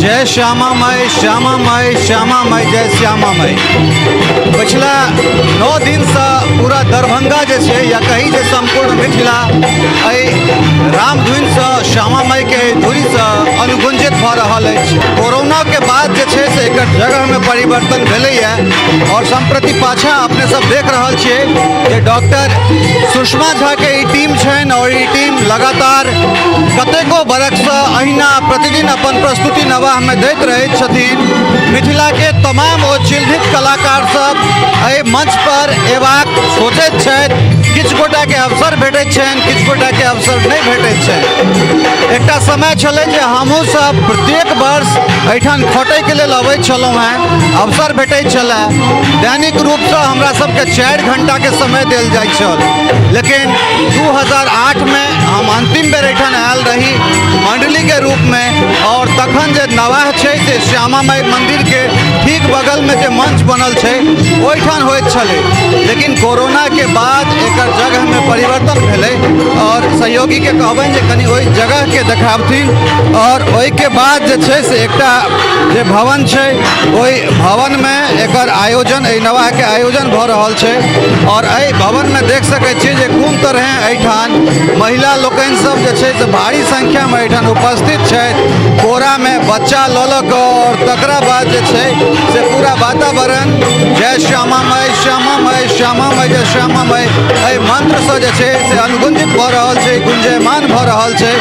जय श्यामा माई, श्यामा माई, श्यामा माई, जय श्यामा माई। पिछला 9 दिनसँ पूरा दरभंगा जे छै या कही जे सम्पूर्ण मिथिला एहि रामधुनसँ श्यामा माईके धुनसँ अनुगुंजित भऽ रहल अछि। कोरोनाके बाद जे छै से एकर जगहमे परिवर्तन भेलैए आओर सम्प्रति पाछाँ अपने सब देख रहल छियै जे डॉक्टर सुषमा झाके ई टीम छनि आओर ई टीम लगातार कतेको बरखसँ अहिना प्रतिदिन अपन प्रस्तुति नवाहमे दैत रहैत छथिन। मिथिलाके तमाम ओ चिन्हित कलाकार सब एहि मंच पर एबाक सोचैत छथि, किछु गोटाके अवसर भेटैत छनि, किछु गोटाके अवसर नहि भेटैत छनि। एकटा समय छलै जे हमहूँ सब प्रत्येक वर्ष एहिठाम खटैके लेल अबैत छलहुँ हेँ, अवसर भेटैत छलै। दैनिक रूपसँ हमरा सबके 4 घंटाके समय देल जाइत छल, लेकिन 2008 मे हम अंतिम बेर एहिठाम आयल रही मंडलीके रूपमे और तखन जे नवाह छै से श्यामा माई मंदिरके ठीक बगलमे जे मंच बनल छै ओहिठाम होइत छलै। लेकिन कोरोनाके बाद एकर जगहमे परिवर्तन भेलै और सहयोगीके कहबनि जे कनि ओहि जगहके देखाबथिन और ओहिके बाद जे छै से एकटा जे भवन छै ओहि भवनमे एकर आयोजन, एहि नवाहके आयोजन भऽ रहल छै और एहि भवनमे देख सकै छियै जे कोन तरहे एहिठाम महिला लोकनि सब जे छै से भारी संख्यामे एहिठाम उपस्थित छथि, कोरामे बच्चा लऽ लऽ कऽ और तकरा बाद जे छै से पूरा वातावरण जय श्यामा माई, श्यामा माई, श्यामा माई, जय श्यामा माई एहि मंत्रसँ जे छै से अनुगुंजित भऽ रहल छै, गुंजयमान भऽ रहल छै।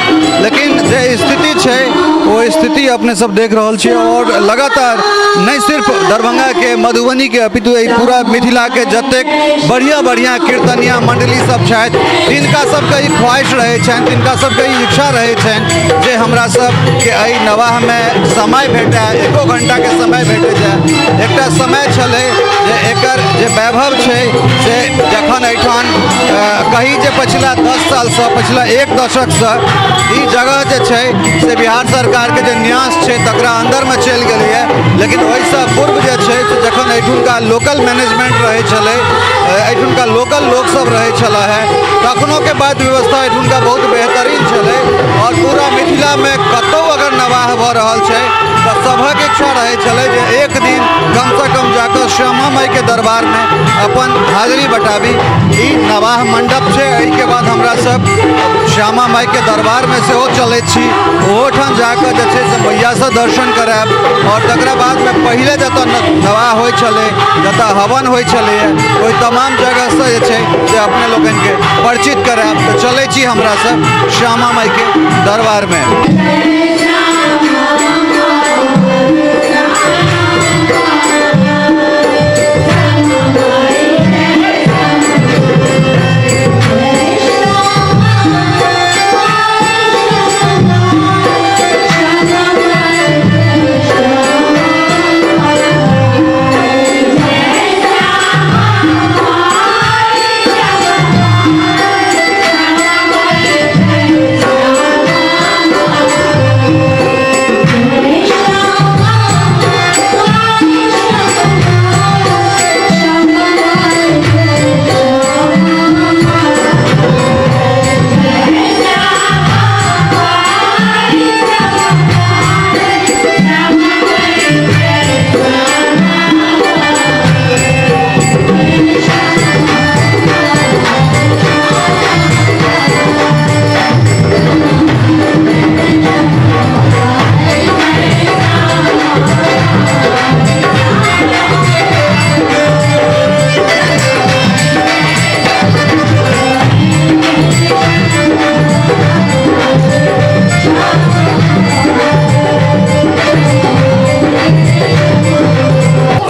लेकिन जे स्थिति छै ओ स्थिति अपने सब देख रहल छियै और लगातार नहि सिर्फ दरभंगाके, मधुबनीके, अपितु एहि पूरा मिथिलाके जतेक बढ़िआँ बढ़िआँ कीर्तनिया मंडली सब छथि तिनका सबके ई ख्वाहिश रहै छनि, तिनका सबके ई इच्छा रहै छनि जे हमरा सबके एहि नवाहमे समय भेटय, एको घंटाके समय भेटै जाय। एकटा समय छलै जे एकर जे वैभव छै से जखन एहिठाम कही जे पछिला 10 सालसँ, पछिला 1 दशकसँ ई जगह जे छै से बिहार सरकारके जे न्यास छै तकरा अन्दरमे चलि गेलैए। लेकिन ओहिसँ पूर्व जे छै से जखन एहिठुनका लोकल मैनेजमेंट रहै छलै, एहिठुनका लोकल लोकसभ रहै छलै है, तखनोके बाद व्यवस्था एहिठुनका बहुत बेहतरीन छलै और पूरा मिथिलामे कतहु अगर नवाह भऽ रहल छै तऽ सभक इच्छा रहै छलै जे एक दिन कमसँ कम जाकऽ श्यामा माइके दरबारमे अपन हाजिरी बटाबी। ई नवाह मण्डप छै, एहिके बाद हमरा सब श्यामा माइके दरबारमे सेहो चलैत छी, ओहोठाम जाकऽ जे छै से मैयासँ दर्शन करायब और तकरा बादमे पहिले जतऽ नवाह होइ छलै, जतऽ हवन होइ छलै, ओहि तमाम जगहसँ जे छै से अपने लोकनिके परिचित करायब। तऽ चलै छी हमरा सब श्यामा माइके दरबारमे।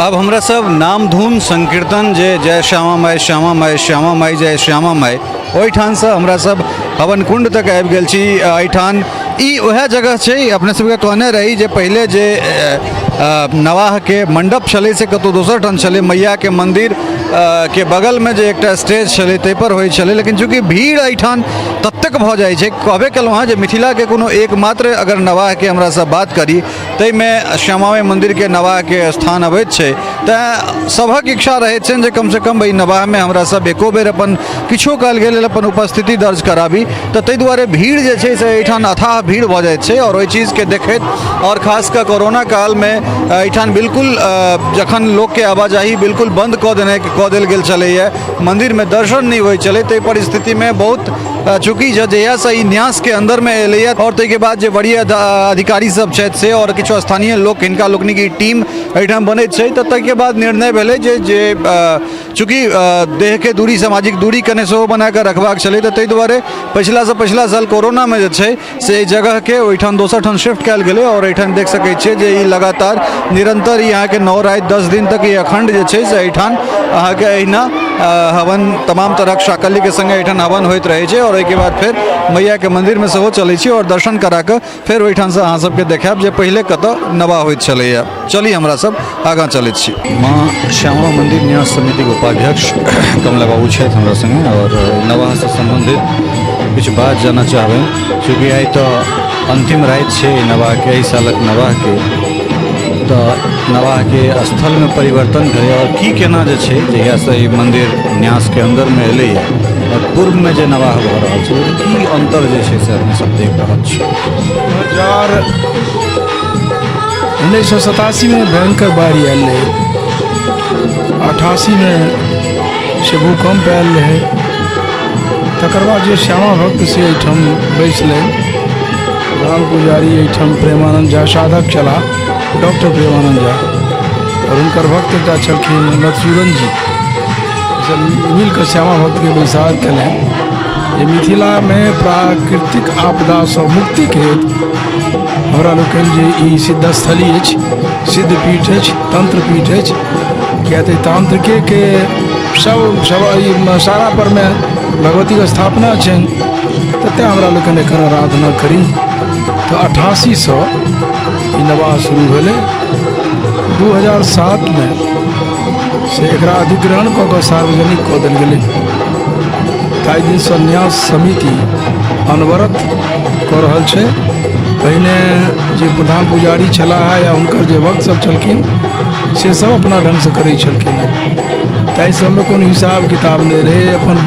अब हमरा सब नामधुन संकीर्तन जे जय श्यामा माई, श्यामा माई, श्यामा माई, जय श्यामा माई ओहिठामसँ हमरा सब हवन कुंड तक आबि गेल छी। एहिठाम ई वएह जगह छै, अपने सबके कहने रही जे पहिले जे नवाहके मंडप छलै से कतहु दोसर ठाम छलै, मैयाके मंदिर के बगलमे जे एकटा स्टेज छलै ताहिपर होइ छलै। लेकिन चूँकि भीड़ एहिठाम ततेक भऽ जाइ छै, कहबे केलहुँ हँ जे मिथिलाके कोनो एकमात्र अगर नवाहके हमरा सब बात करी ताहिमे श्यामा माइ मन्दिरके नवाहके स्थान अबैत छै। तैँ सभक इच्छा रहैत छनि जे कमसँ कम एहि नवाहमे हमरा सब एको बेर अपन किछो कालके लेल अपन उपस्थिति दर्ज कराबी। तऽ ताहि दुआरे भीड़ जे छै से एहिठाम अथाह भीड़ भऽ जाइत छै। आओर ओहि चीजके देखैत आओर खास कऽ कोरोना कालमे एहिठाम बिल्कुल जखन लोकके आवाजाही बिल्कुल बन्द कऽ देने कऽ देल गेल छलैए, मन्दिरमे दर्शन नहि होइ छलै, ताहि परिस्थितिमे बहुत चूँकि जहियासँ ई न्यासके अन्दरमे एलैए आओर ताहिके बाद जे वरीय अधिकारी सब छथि से आओर किछु स्थानीय लोक हिनका लोकनिक ई टीम एहिठाम बनैत छै, तऽ ताहिके बाद निर्णय भेलै जे जे चूँकि देहके दूरी सामाजिक दूरी कने सेहो बनाकऽ रखबाक छलै, तऽ ताहि दुआरे पछिलासँ पछिला साल कोरोनामे जे छै से एहि जगहके ओहिठाम दोसर ठाम शिफ्ट कयल गेलै। आओर एहिठाम देख सकै छियै जे ई लगातार निरन्तर ई अहाँके 9 राति 10 दिन तक ई अखण्ड जे छै से एहिठाम अहाँके एहिना हवन तमाम तरहक शाकल्यके सङ्गे एहिठाम हवन होइत रहै छै। आओर ओहिके बाद फेर मैयाके मन्दिरमे सेहो चलै छी आओर दर्शन करा कऽ फेर ओहिठामसँ अहाँ सबके देखायब जे पहिले कतऽ नवाह होइत छलैए। चली हमरा सब आगाँ चलैत छी। माँ श्यामा मन्दिर न्यास समितिके उपाध्यक्ष कमला बाबू छथि हमरा सङ्गे आओर नवाहसँ सम्बन्धित किछु बात जानऽ चाहबै। चूँकि आइ तऽ अन्तिम राति छै नवाहके, एहि सालक नवाहके, तऽ नवाहके स्थलमे परिवर्तन भेलै आओर की केना जे छै जहियासँ ई मन्दिर न्यासके अन्दरमे एलैए आओर पूर्वमे जे नवाह भऽ रहल छै की अन्तर जे छै से अपने सब देख रहल छी। 1987में भयंकर बाढ़ि आयल रहै, 88में से भूकम्प आयल रहै, तकर बाद जे श्यामा भक्त से एहिठाम बैसलै, राम पुजारी एहिठाम प्रेमानंद झा साधक छलाह, डॉक्टर प्रेमानंद झा, आओर हुनकर भक्त एकटा छलखिन मधुसूदन जी, सब मिलकऽ श्यामा भक्तके बैसार केलनि जे मिथिलामे प्राकृतिक आपदासँ मुक्तिके हेतु हमरा लोकनि जे ई सिद्धस्थली अछि, सिद्धपीठ अछि, तंत्रपीठ अछि, किया तऽ तांत्रिकेके सब सब ई सारा परमे भगवतीके स्थापना छनि, तऽ तेँ हमरा लोकनि एकर आराधना करी। तऽ 88सँ ई नवाह शुरू भेलै। 2007मे से एकरा अधिग्रहण कऽ कऽ सार्वजनिक कऽ देल गेलै। ताहि दिनसँ न्यास समिति अनवरत कऽ रहल छै। पहिने जे प्रधान पुजारी छलाह या हुनकर जे भक्त सब छलखिन से सब अपना ढङ्गसँ करै छलखिन हेँ, ताहि सबमे कोनो हिसाब किताब नहि रहै, अपन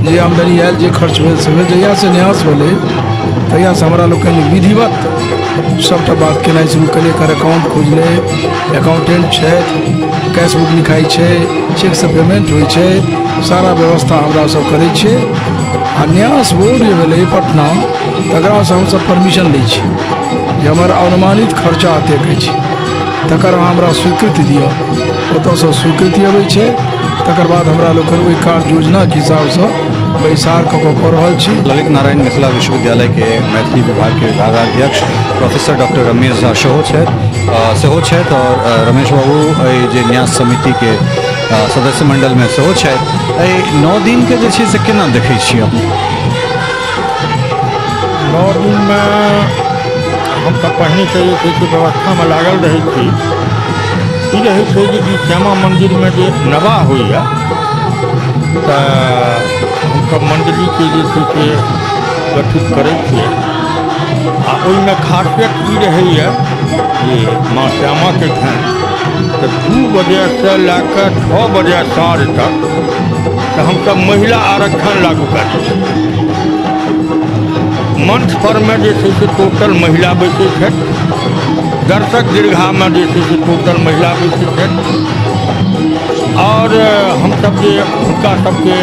जे आमदनी आयल जे खर्च भेल से भेल। जहियासँ न्यास भेलै तहियासँ हमरा लोकनि विधिवत सभटा बात केनाइ शुरू केलियै। एकर अकाउंट खुजलै, अकाउंटेंट छथि, कैश बुक लिखाइ छै, चेकसँ पेमेंट होइ छै, सारा व्यवस्था हमरा सब करै छियै। आ न्यास बोर्ड जे भेलै पटना, तकरासँ हमसब परमिशन लै छी जे हमर अनुमानित खर्चा एतेक अछि, तकर अहाँ हमरा स्वीकृति दिअ। ओतऽसँ स्वीकृति अबै छै, तकर बाद हमरा लोकनि ओहि कार्य योजनाके हिसाबसँ बैसार कऽ कऽ कऽ रहल छी। ललित नारायण मिथिला विश्वविद्यालयके मैथिली विभागके विभागाध्यक्ष प्रोफेसर डॉक्टर रमेश झा सेहो छथि आओर रमेश बाबू एहि जे न्यास समितिके सदस्य मण्डलमे सेहो छथि। एहि 9 दिनके जे छै से केना देखै छियै अपने? 9 दिनमे हम तऽ पहिनेसँ जे छै से व्यवस्थामे लागल रहै छी। ई रहै छै जे ई श्यामा मन्दिरमे जे नवाह होइए तऽ हमसभ मण्डलीके जे छै से गठित करै छियै आ ओहिमे खासियत ई रहैए जे माँ श्यामाके छनि तऽ 2 बजेसँ लए कऽ 6 बजे साँझ तक तऽ हमसभ महिला आरक्षण लागू कए दै छियै। मंच परमे जे छै से टोटल महिला बैसै छथि, दर्शक दीर्घामे जे छै से टोटल महिला बैसै छथि आओर हमसभ जे हुनका सबके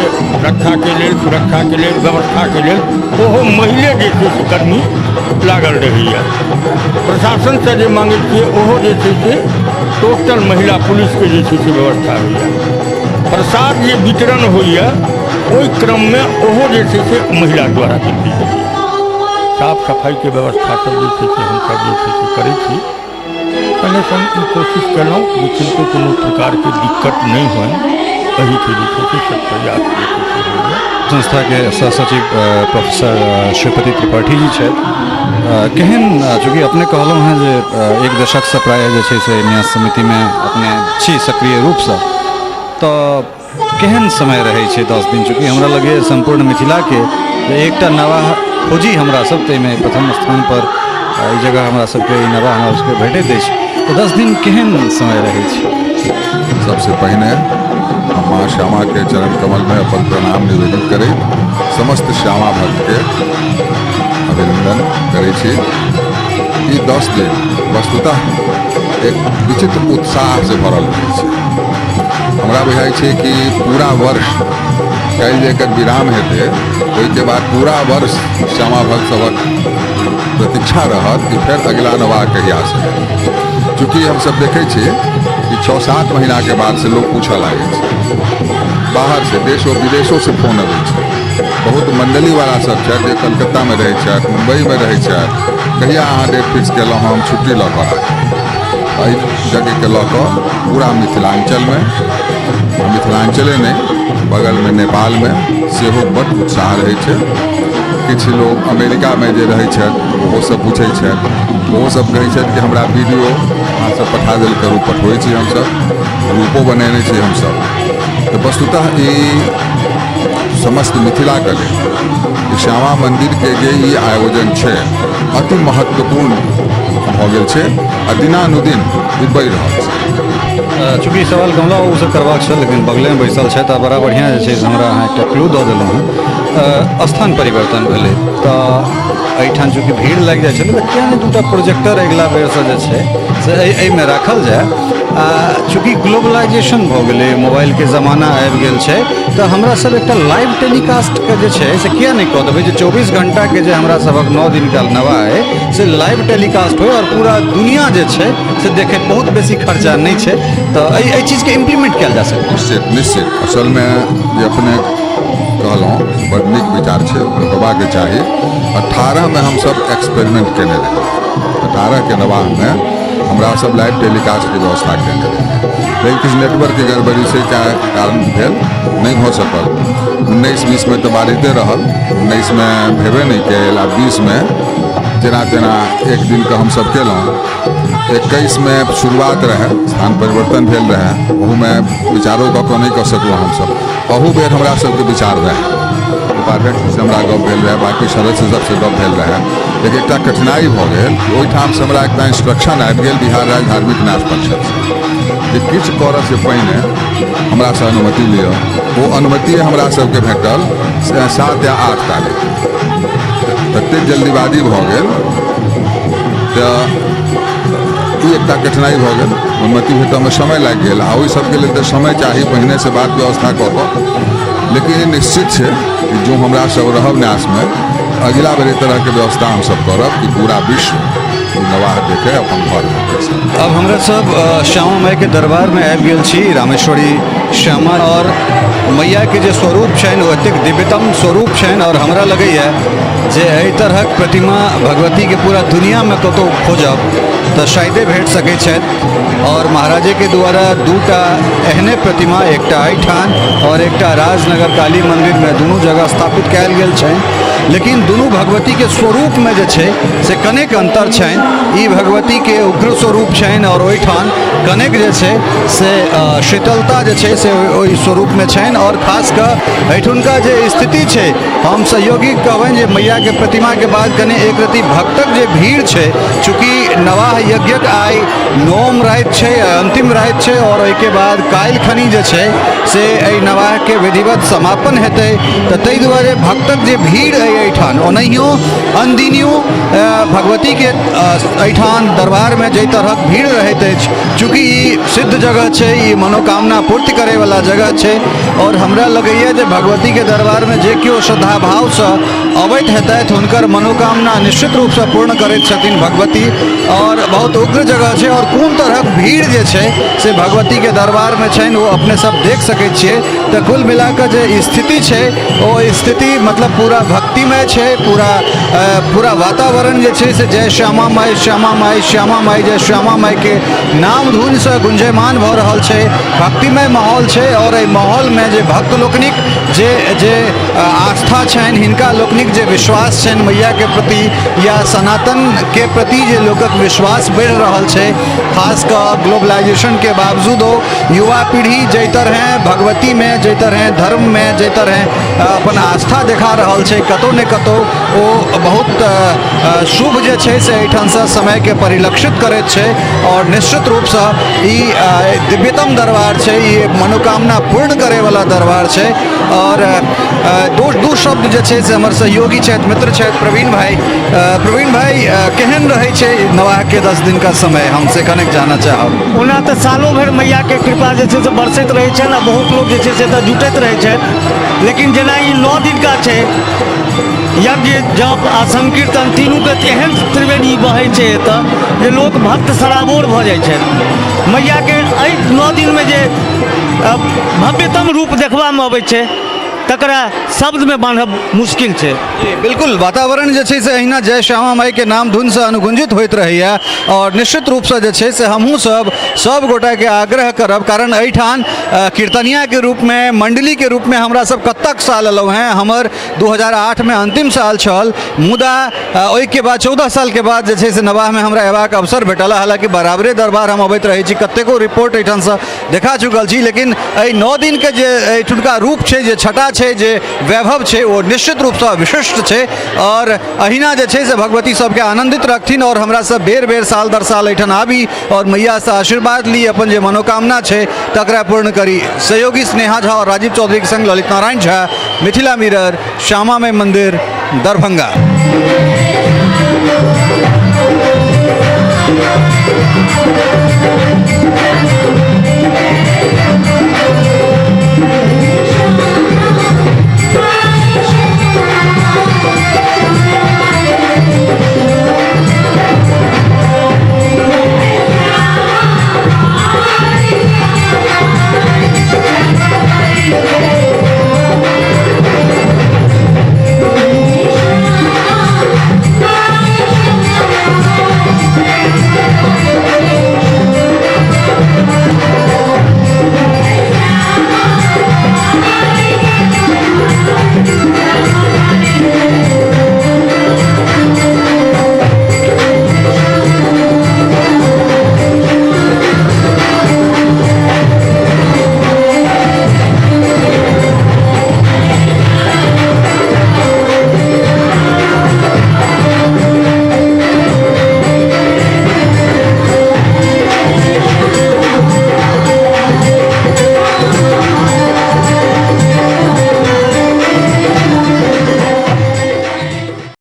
रक्षाके लेल, सुरक्षाके लेल, व्यवस्थाके लेल ओहो महिले जे छै से कर्मी लागल रहैए। प्रशासनसँ जे माँगै छियै ओहो जे छै से टोटल महिला पुलिसके जे छै से व्यवस्था होइए। प्रसाद जे वितरण होइए ओहि क्रममे ओहो जे छै से महिला द्वारा वितरित होइए। साफ सफाइके व्यवस्था सब जे छै से हमसभ जे छै से करै छी। सङ्गे सङ्ग ई कोशिश केलहुँ जे किनको कोनो प्रकारके दिक्कत नहि होइन, एहिके जे छै से सब प्रयास जे छै से होइए। संस्थाके सहसचिव प्रोफेसर श्रीपति त्रिपाठी जी छथि। केहन चूँकि अपने कहलहुँ हेँ जे एक दशकसँ प्रायः जे छै से न्यास समितिमे अपने छी सक्रिय रूपसँ, तऽ केहन समय रहै छै 10 दिन? चूँकि हमरा लगैए सम्पूर्ण मिथिलाके जे एकटा नवाह खोजी हमरा सब, ताहिमे प्रथम स्थानपर एहि जगह हमरा सबके ई नवाह हमरा सबके भेटैत अछि। तऽ 10 दिन केहन समय रहै छै? सबसे पहिने हम माँ श्यामा के चरण कमल में अपन प्रणाम निवेदित करैत समस्त श्यामा भक्त के अभिनंदन करै छी। ई 10 दिन वस्तुतः एक विचित्र उत्साह से भरल रहै छै। हमरा बुझाइ छै कि पूरा वर्ष काल्हि जे एकर विराम हेतै ओहिके बाद पूरा वर्ष श्यामा भक्त सभक प्रतीक्षा रहत कि फेर अगिला नवाह कहियासँ हेतै। चूँकि हमसब देखै छी कि 6-7 महीनाके बादसँ लोक पूछऽ लागै छै, बाहरसँ देशो विदेशोसँ फोन अबै छै। बहुत मण्डलीवला सब छथि जे कलकत्तामे रहै छथि, मुम्बईमे रहै छथि, कहिया अहाँ डेट फिक्स केलहुँ, हम छुट्टी लऽ कऽ आयब। एहि जगहके लऽ कऽ पूरा मिथिलाञ्चलमे, मिथिलाञ्चले नहि बगलमे नेपालमे सेहो बड्ड उत्साह रहै छै। किछु लोग अमेरिकामे जे रहै छथि ओहो सब पूछै छथि, ओहो सब कहै छथि कि हमरा वीडियो अहाँ सब पठा देल करू, पठबै छी हमसब, ग्रुपो बनेने छी हमसब। तऽ वस्तुतः ई समस्त मिथिलाके लेल ई श्यामा मन्दिरके जे ई आयोजन छै अति महत्वपूर्ण भऽ गेल छै आ दिनानुदिन ई बढ़ि रहल छै। चूँकि सवाल गमला ओ सब करबाक छल लेकिन बगलेमे बैसल छथि आ बड़ा बढ़िआँ जे छै से हमरा अहाँ एकटा क्लू दऽ देलहुँ हँ। स्थान परिवर्तन भेलै तऽ एहिठाम चूँकि भीड़ लागि जाइ छलै तऽ किया नहि दूटा प्रोजेक्टर अगिला बेरसँ जे छै से एहिमे राखल जाय। आ चूँकि ग्लोबलाइजेशन भऽ गेलै, मोबाइलके जमाना आबि गेल छै, तऽ हमरा सब एकटा लाइव टेलीकास्टके जे छै से किया नहि कऽ देबै जे 24 घंटाके जे हमरा सभक 9 दिनका नवाह अइ से लाइव टेलीकास्ट होइ आओर पूरा दुनिया जे छै से देखै। बहुत बेसी खर्चा नहि छै तऽ एहि चीजके इम्प्लीमेंट कयल जा सकै। निश्चित निश्चित। असलमे जे अपने कहलहुँ बड़ नीक विचार छै, होबाके चाही। 18मे हमसब एक्सपेरिमेंट केने रही। 18के नवाहमे हमरा सब लाइव टेलीकास्टके व्यवस्था केने रही, लेकिन किछु नेटवर्कके गड़बड़ी से कारण भेल नहि भऽ सकल। 19-20मे तऽ बाधिते रहल, 19मे भेबे नहि कयल आ 20मे जेना तेना एक दिनके हमसब केलहुँ। 21मे शुरुआत रहै, स्थान परिवर्तन भेल रहै, ओहूमे विचारो कऽ कऽ नहि कऽ सकलहुँ हमसब। अहू बेर हमरा सबके विचार रहै, उपाध्यक्षसँ हमरा गप भेल रहै, बाँकी सदस्य सबसँ गप भेल रहै, लेकिन एकटा कठिनाइ भऽ गेल। ओहिठामसँ हमरा एकटा इंस्ट्रक्शन आबि गेल बिहार राज्य धार्मिक न्यास परिषदसँ जे किछु करऽसँ पहिने हमरासँ अनुमति लिअ। ओ अनुमति हमरा सबके भेटल 7 या 8 तारीख। ततेक जल्दीबाजी भऽ गेल तऽ ई एकटा कठिनाइ भऽ गेल। अनुमति भेटऽमे समय लागि गेल आ ओहि सबके लेल तऽ समय चाही पहिनेसँ बात व्यवस्था कऽ कऽ। लेकिन ई निश्चित छै कि जँ हमरा सब रहब न्यासमे अगिला बेर एहि तरहके व्यवस्था हमसब करब कि पूरा विश्व ई नवाह देखै अपन घरमे बैसल। अब हमरा सब श्यामा माई के दरबार में आबि गेल छी, रामेश्वरी श्यामा और मैया के जे स्वरूप छनि ओ एतेक दिव्यतम स्वरूप छनि और हमरा लगैए जे एहि तरहक प्रतिमा भगवती के पूरा दुनिया में कतौ खोजब तऽ शायदे भेट सकै छथि। और महाराजे के द्वारा दूटा एहने प्रतिमा, एकटा एहिठाम और एकटा राजनगर काली मंदिर में, दुनू जगह स्थापित कयल गेल छनि। लेकिन दुनू भगवती के स्वरूप में जे छै से कनेक अंतर छनि। ई भगवती के उग्र स्वरूप छनि और ओहिठाम कनेक जे छै से शीतलता जे छै से ओहि स्वरूप में छनि। और खास कऽ एहिठुनका जे स्थिति छै, हम सहयोगी कहबनि जे मैया के प्रतिमा के बाद कने एक रति भक्तक जे भीड़ छै, चूँकि नवाह यज्ञक आइ नवम राति छै, अंतिम राति छै और ओहिके बाद काल्हि खनी जे छै से एहि नवाहके विधिवत समापन हेतै, तऽ ताहि दुआरे भक्तक जे भीड़ अइ एहिठाम ओनाहियो अनदिनियो भगवतीके एहिठाम दरबारमे जाहि तरहक भीड़ रहैत अछि, चूँकि ई सिद्ध जगह छै, ई मनोकामना पूर्ति करैवला जगह छै और हमरा लगैए जे भगवतीके दरबारमे जे केओ श्रद्धा भावसँ अबैत हेतथि हुनकर मनोकामना निश्चित रूपसँ पूर्ण करैत छथिन भगवती। और बहुत उग्र जगह छै और कोन तरहक भीड़ जे छै से भगवतीके दरबारमे छनि ओ अपने सब देख सकै छियै। तऽ कुल मिलाकऽ जे स्थिति छै ओ स्थिति मतलब पूरा भक्तिमय छै, पूरा पूरा वातावरण जे छै से जय श्यामा माई श्यामा माई श्यामा माई जय श्यामा माईके नाम धुनसँ गुंजयमान भऽ रहल छै, भक्तिमय माहौल। माहौल छै आओर एहि माहौलमे जे भक्त लोकनिक जे जे आस्था छनि, हिनका लोकनिक जे विश्वास छनि मैयाके प्रति या सनातनके प्रति जे लोकक विश्वास बढ़ि रहल छै, खास कऽ ग्लोबलाइजेशनके बावजूदो युवा पीढ़ी जाहि तरहेँ भगवतीमे, जाहि तरहेँ धर्ममे, जाहि तरहेँ अपन आस्था देखा रहल छै, कतहु ने कतहु ओ बहुत शुभ जे छै से एहिठामसँ समयके परिलक्षित करैत छै। आओर निश्चित रूपसँ ई दिव्यतम दरबार छै, ई मनोकामना पूर्ण करैवला दरबार छै। आओर दू दू शब्द जे छै से हमर सहयोगी छथि, मित्र छथि प्रवीण भाई। प्रवीण भाई, केहन रहै छै नवाहके 10 दिनका समय, हमसे कनेक जानऽ चाहब। ओना तऽ सालो भरि मैयाके कृपा जे छै से बरसैत रहै छनि आ बहुत लोक जे छै से एतऽ जुटैत रहै छथि, लेकिन जेना ई 9 दिनका छै, यज्ञ जप आ संकीर्तन तीनूके एहन त्रिवेणी बहै छै एतऽ जे लोक भक्त सराबोर भऽ जाइ छथि। मैयाके एहि 9 दिनमे जे भव्यतम रूप देखबामे अबै छै तकरा शब्दमे बान्हब मुश्किल छै। बिल्कुल, वातावरण जे छै से अहिना जय श्यामा माई के नाम धुनसँ अनुगुंजित होइत रहैए। आओर निश्चित रूपसँ जे छै से हमहूँ सब सब गोटाके आग्रह करब, कारण एहिठाम कीर्तनियाके रूपमे, मण्डलीके रूपमे हमरा सब कतक साल एलहुँ हेँ। हमर 2008मे अन्तिम साल छल, मुदा ओहिके बाद 14 सालके बाद जे छै से नवाहमे हमरा अयबाक अवसर भेटल। हालाँकि बराबरे दरबार हम अबैत रहै छी, कतेको रिपोर्ट एहिठामसँ देखा चुकल छी, लेकिन एहि 9 दिनके जे एहिठुनका रूप छै, जे छटा छै, जे वैभव छै, ओ निश्चित रूपसँ विशिष्ट छै। आओर अहिना जे छै से भगवती सबके आनन्दित रखथिन आओर हमरा सब बेर बेर साल दर साल एहिठाम आबी आओर मैयासँ आशीर्वाद ली, अपन जे मनोकामना छै तकरा पूर्ण करी। सहयोगी स्नेहा झा आओर राजीव चौधरीके संग ललित नारायण झा, मिथिला मिरर, श्यामा माई मंदिर, दरभंगा।